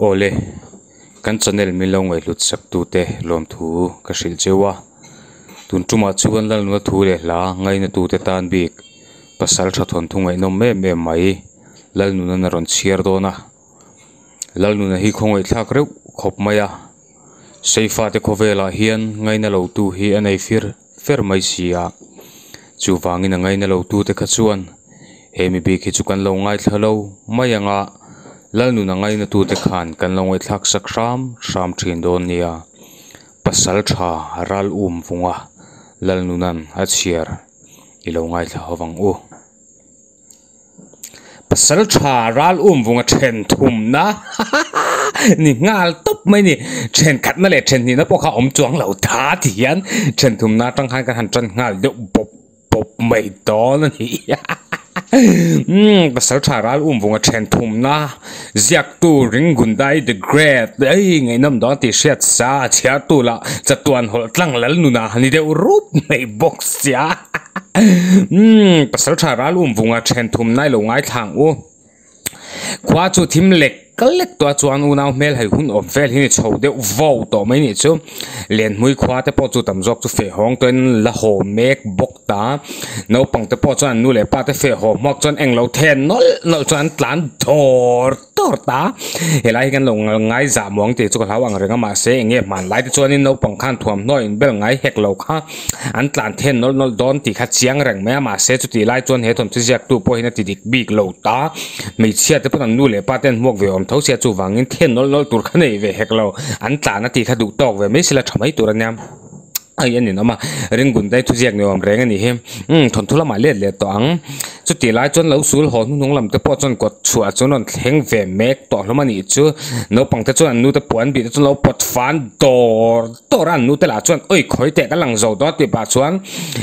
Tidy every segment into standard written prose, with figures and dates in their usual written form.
Awle, kan channel min lo ngaihhlut sak tute lawmthu ka hrilh cheu a, tun tumah chuan Lalnuna thu leh hla ngaina tute tan bik pasal tha thawnthu ngaihnawm em em mai Lalnunan a rawn chhiar dawn a, Lalnuna hi khawngaihthlak reuh khawp mai a, Seifate khawvelah hian ngaina lo tu hi a nei fir fer mai si a, chuvangin a ngaina lo tute kha chuan he mi bik hi chu kan lo ngaithla lo mai ang a, Lalnuna ngaina tute khan kan lo ngaihthlak sak hram hram thin dawn nia, pasal tha ral um vunga Lalnunan a chhiar i lo ngaithla ho vang u. Pasal tha ral um vunga then thumna ni nghal tawp mai ni. Then khatna leh then hnihna pawh kha a awm chuang lo ta ti hian then thumna atang khan kan han tan nghal deuh bawp bawp mai dawn a ni. Umm pasal tha ral um vunga then thumna ziaktu Ringgundai the Great ei ngaihnawm dawn tih hriat sa a chhiartu lah chatuan hawlh tlang lal nunah ni deuh rup mai bawk sia. Umm pasal tha ral um vunga then thum nai lo ngai thlang u. Khua chu thim lek lek tawh a chuan unau hmel hei hun awm vel hi ni chho deuh vo tawh mai nih chu. Lenhmui khua te pawh chu tam zawk chu feh hawng tawhin la haw mek bawk ta. Naupang te pawh chuan an nu leh pa te feh haw hmawk chuan englo then nawlh nawlh chuan an tlan dawr dawr ta. Helai hi kan lo ngai zah muang tih chu ka hlau ang reng a mahse eng nge hmanlai te chuanin naupang khan thuamhnaw in bel ngai hek lo kha. An tlan then nawlh nawlh dawn tih kha chiang reng mai a, mahse chutih lai chuan he thawmhnaw ziaktu pawh hian a ti dik bik lo ta. Hmeichhia te pawn an nu leh pa te an hmuak ve awm tho sia chuvangin then nawlh nawlh tur kha nei ve hek lo. An tlan a tih kha duh tawk ve mai sela tha mai tur a nia. Hei a ninawm a, ringgun dai thuziak ni awm reng a nih hi. Umm thawnthu lamah let leh tawh ang. Chutih lai chuan lo sul haw hnuhnung lam te pawh chuan kawt chhuah chuan rawn thleng ve mek tawh hlawm a nih chu. Naupang te chuan an nu te puan bih te chu lo pawt fan dawr dawr a, an nu te lah chuan awi khawi teh ka lang zo dawn tih pah chuan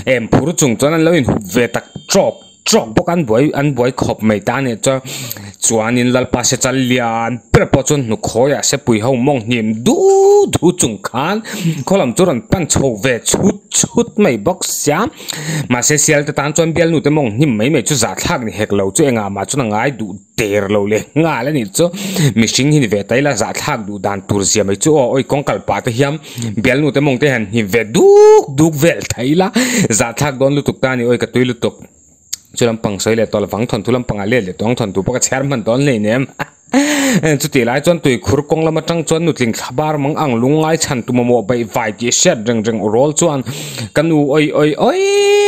em phur chung chuan an lo inhup ve tak trawk trawk bawk a, an buai an buai khawp mai ta a nih chuan chuanin Lalpa se chal lian ber pawh chuan hnukhawiah sepui ho mawng hnim du du chung khan khaw lam chu rawn pan chho ve chhut chhut mai bawk sia. Mahse sial te tan chuan bialnu te mawng hnim mai mai chu zahthlak ni hek lo chu engah mah chuan a ngai duh der lo leh nghal a nih chu. Mihring hi ni ve ta ila zahthlak duh dan tur zia mai chu aw awi kawng kal pah te hian bialnu te mawng te hian hnim ve duk duk vel thei ila zahthlak dawn lutuk ta a ni awi ka tui lutuk. Chu lampang sawi leh tawh lovang thawnthu lampangah let leh tawng thawnthu pawh ka chhiar hman dawn hlei nem. Chutih lai chuan tuikhur kawng lam atang chuan nutling thla bar mang ang lungngai chhan tu mamawh baih vai tih hriat reng reng rawl chuan ka nu awi awi awi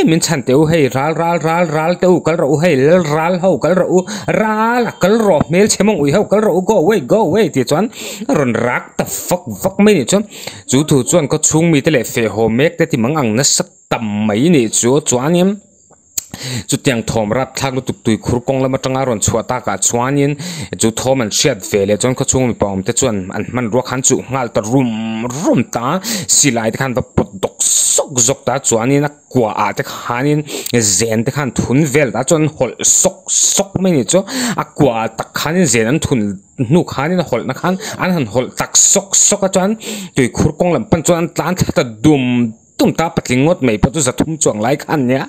min chhan teh u hei ral ral ral ral teh u kal rawh u hei lal ral ho kal rawh u ral a kal rawh hmelchhe mawng ui ho kal rawh u go away go away tih chuan a rawn rak ta vak vak mai nih chuan chu thu chuan khawchhung mite leh fehhaw mek te ti mang ang nasa tam mai nih chu chuanin. Chutiang thawm rap thlak lutuk tuikhur kawng lam atanga rawn chhuah takah chuanin chu thawm an hriat ve leh chuan khawchhung mipa awm te chuan an hmanrua khan chuh nghal ta rum rum ta silai te khan va pawt dawk sawk zawk ta chuanin a kua ah te khanin zen te khan thun vel ta chuan hawlh sawk sawk mai ni chu a kua ah tak khanin zen an thun hnu khanin a hawlhna khan an han hawlh tak sawk sawk a chuan tuikhur kawng lam pan chuan an tlan thla ta dum. Tum ta patling ngawt mai pawh chu zathum chuang lai kha an nia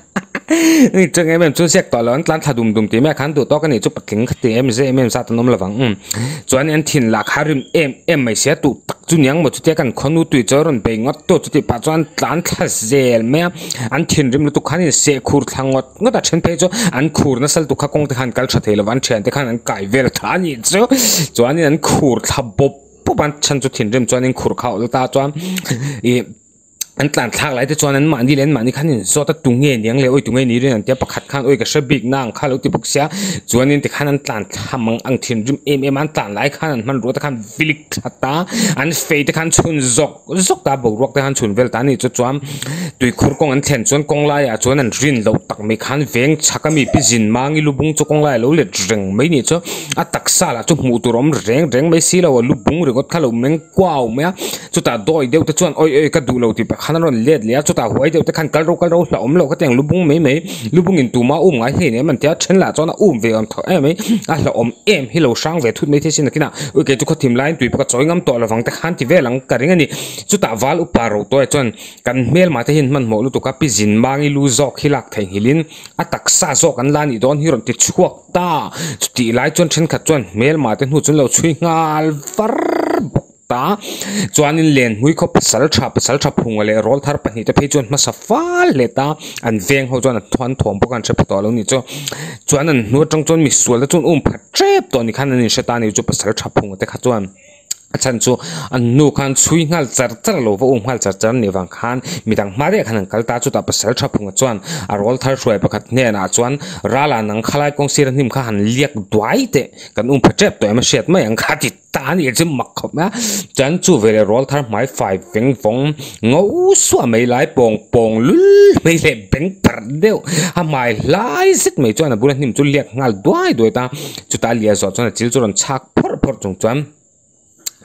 ni chuang em em chu ziak tawh lo an tlan thla dum dum tih mai a khan duh tawk a nih chu patling kha ti em zeh em em zat an awm lo vang umm chuan an thin lah kha rim em em mai sia duh tak chu niang maw chutia kan khawnu tui chu a rawn bei ngawt tu chutih pah chuan an tlan thla zel mai a an thinrim lutuk khan in seh khur thla ngawt ngawt a then phei chu an khur nasa lutuk kha kawng te khan kal tha thei lo va an thian te khan an kai vel tha a nih chu chuanin an khur thla bawp bawp a chhan chu thinrim chuan in khur kha a awlh ta chuan ih. An tlan thlak lai te chuan an mahni leh an mahni khan in zawt a tunge niang leh awi tunge ni rin an tia pakhat khan awi ka hre bik na ang kha lo ti bawk sia chuanin tikhan an tlan thla mang ang thinrim em em a an tlan lai khan an hmanrua te khan vilik that a an fei te khan chhun zawk zawk ta boruak te khan chhun vel ta a ni chu chuan tuikhur kawng an thlen chuan kawng laiah chuan an rin loh tak mai khan veng chhak ami pi zin mangi lubung chu kawng laiah a lo let reng mai ni chu a taksa lah chu hmuh tur a awm reng reng mai silo a lubung ringawt kha a lo meng kuau mai a. Chutah dawi deuh te chuan awi awi ka duh lo tih pah khan an rawn let leh a chutah huai deuh te khan kal ro kal ro hlauhawm loh khatiang lubung mai mai lubung in tuma um ngai hlein em an tia then lah chuan a um ve awm tho em mai a hlauhawm em hi lo hrang ve thut mai thei sin nakinah ui kei chu khawthim laiin tui pawh ka chawi ngam tawh lovang te khan ti vel ang ka ring a ni chutah val upa ro tawia chuan kan hmelmah te hian hmanhmawh lutuk a pi zin mangi lu zawk hi lak theihnghilh in a taksa zawk an la nih dawn hi rawn ti chhuak ta. Chutih lai chuan thenkhat chuan hmelmah te hnu chu an lo chhui nghal var bawk ta. Chuanin Lenhmui khaw pasal tha pasal tha phunga leh rawl thar pahnih te phei chuan hmasa fal hle ta. An veng ho chuan an thawm bawk a an hre pha tawh lo nih chu. Chuan an hnu atang chuan misual te chuan um phat tep tawh ni khan an inhre ta a ni chu pasal tha phunga te kha chuan. A chhan chu an nu khan chhui nghal char char lo va um nghal char char anih vang khan midang hma daih khan an kal ta chutah pasal tha phunga chuan a rawl thar hruai pakhat hnenah chuan rala nang khalai kawng sira hnim kha han liak duai teh kan um pha tep tawh em a hriat mai ang kha ti ta a nih chu mak khawp mai a chuan chu veleh rawl thar hmai fai veng vawng ngo suah mai lai pawng pawng lul mai leh beng parh deuh a hmai hlai zet mai chuan a bula hnim chu liak nghal duai duai ta chutah a liah zawh chuan a chil chu rawn chhak phawrh phawrh chung chuan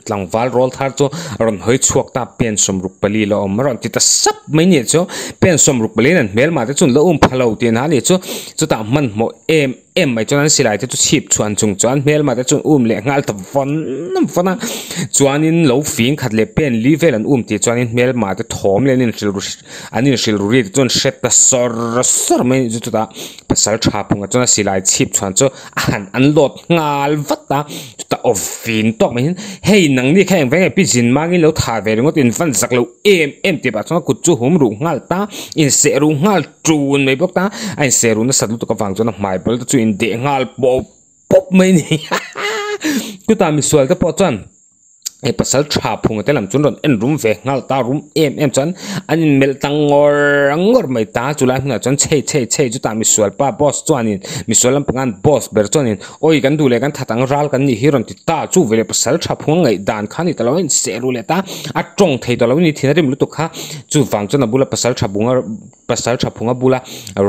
tlangval rawl thar chu a rawn hawi chhuak ta pen 64 la awm a rawn ti ta sap mai nih chu pen 64 in an hmelmah te chu an la um pha lo tih an ha nih chu chutah hmanhmawh em em mai chuan an silai te chu chhip chhuan chung chuan hmelmah te chu an um leh nghal ta vawn vawn a chuanin lo fing khat leh pen li vel an um tih chuanin hmelmah te thawm leh an inhrilh ru an inhrilh ru ri te chu an hre ta sawr sawr mai nih chu chutah pasal tha phungah chuan a silai chhip chhuan chu a han unload nghal vat a chutah aw vin tawk mai hian hei nangni kha engveng nge pi zin mangin lo thah ve ringawt in van zak lo em em tih pah chuan a kut chu hum ruh nghal ta inseh ruh nghal tun mai bawk ta a inseh ruh nasat lutuk avang chuan a hmai bal te chu indeh nghal pawp pawp mai a ni chutah misual te pawh chuan. Hei pasal tha phunga te lam chu an rawn en rum ve nghal ta rum em em chuan an in melh ta ngawr ngawr mai ta chulai hmunah chuan chei chei chei chutah misual pa boss chuanin misual lampang an boss ber chuanin awi kan duh leh kan that ang ral kan nih hi rawn ti ta chu veleh pasal tha phunga ngaih dan kha a ni ta lo a inseh ruh leh ta a tawng thei tawh lo a ni thin a rim lutuk kha chuvang chuan a bula pasal tha bunga pasal tha phunga bula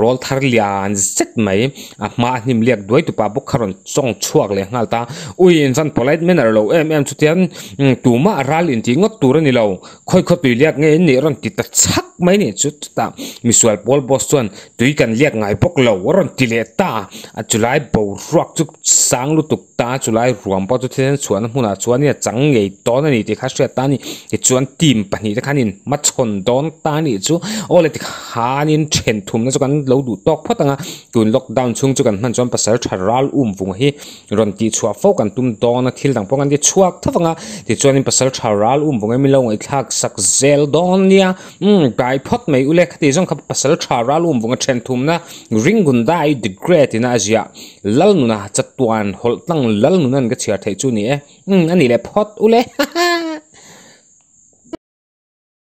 rawl thar lian zet mai a hma a hnim liak duai tupa bawk kha rawn chawng chhuak leh nghal ta ui in chuan polite manner lo em em chutiang tumah ral intih ngawt tur a ni lo khawi khaw tui liak nge in nih rawn ti ta chhak mai a nih chu chutah misual pawl boss chuan tui kan liak ngai bawk lo a rawn ti leh ta a chulai boruak chu sang lutuk ta chulai ruam pawh chu thisen chhuahna hmunah chuanin a chang ngei dawn a ni tih kha hriat ta a ni tichuan team pahnih te khan in hmachhawn dawn ta a nih chu aw le tikhanin then thumna chu kan lo duh tawk phawt ang a tun lockdown chhung chu kan hman chuan pasal tha ral um vung hi rawn tih chhuah fo kan tum dawn a thil dang pawh kan ti chhuak tho vang a tichuanin pasal tha ral um vung hi min lo ngaihthlak sak zel dawn nia umm tlai phawt mai ule khati zawng kha pasal tha ral um vunga then thumna Ringundai the Great ina a ziah Lalnuna chatuan hawlh tlang Lalnuna'n ka chhiar theih chu ni e. Umm a nih leh phawt ule ha ha.